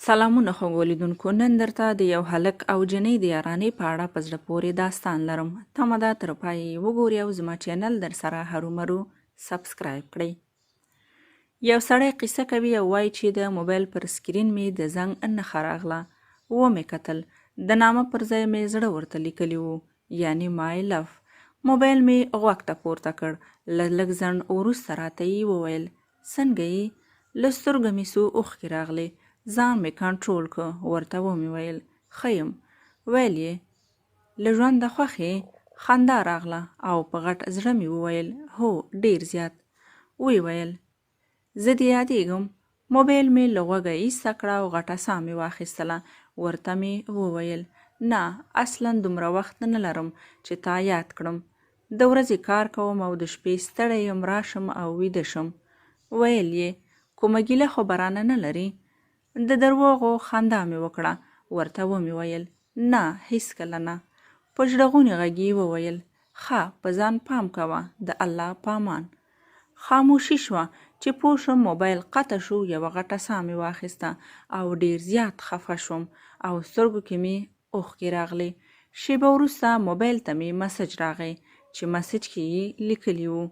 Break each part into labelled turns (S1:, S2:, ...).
S1: سلامونه خوږو لیدونکو، نن درته د یو هلک او جنۍ د یارانې په اړه په زړه پورې داستان لرم. تمه ده تر پایه یې وګورئ او زما چینل درسره هرومرو سبسکرایب کړئ. یو سړی قصه کوي او وایي چې د موبایل پر سکرین مې د زنګ نښه راغله. ومې کتل، د نامه پر ځای مې زړه ورته لیکلي وو، یعنی مای لف. موبایل مې غوږ ته پورته کړ، له لږ ځنډ وروسته راته یې وویل، څنګه یې؟ له سترګو مې څو اوښکې راغلې، ځان مې کنټرول که، ورته ومې ویل، ښه یم. ویل یې، له ژونده خوښ یې؟ خندا راغله او په غټ زړه مې وویل، هو ډېر زیات. ویې ویل، زه دې یادېږم؟ موبایل مې له غوږه ایسته کړه او غټه ساه مې واخیستله، ورته مې وویل، نه، اصلا دومره وخت نه لرم چې تا یاد کړم. د ورځې کار کوم او د شپې ستړی یم راشم او ویده شم. ویل یې، کومه ګیله خو به رانه نه لرې؟ د درواغو خندا مې وکړه، ورته ومې ویل، نه، هیڅکله نه. په ژړغوني غږ یې وویل، ښه، په ځان پام کوه، د الله پامان. خاموشي شوه، چې پوه شوم موبایل قطع شو، یوه غټه ساه مې واخیسته او ډېر زیات خفه شوم او سترګو کې مې اوښکې راغلې. شېبه وروسته موبایل ته مې مسج راغی چې مسج کې یې لیکلي وو،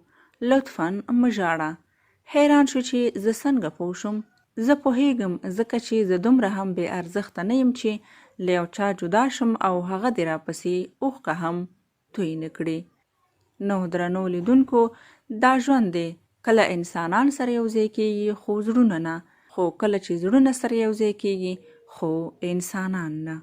S1: لطفا مه ژاړه. حیران شو چې زه څنګه پوه شوم؟ زه پوهېږم ځکه چې زه دومره هم بې ارزښته نه یم چې له یو چا جدا شم او هغه دې راپسې اوښکه هم توی نه کړي. نو درنو لیدونکو دا ژوند دی، کله انسانان سره یو ځای کېږي خو زړونه نه، خو کله چې زړونه سره یو ځای کېږي خو انسانان نه.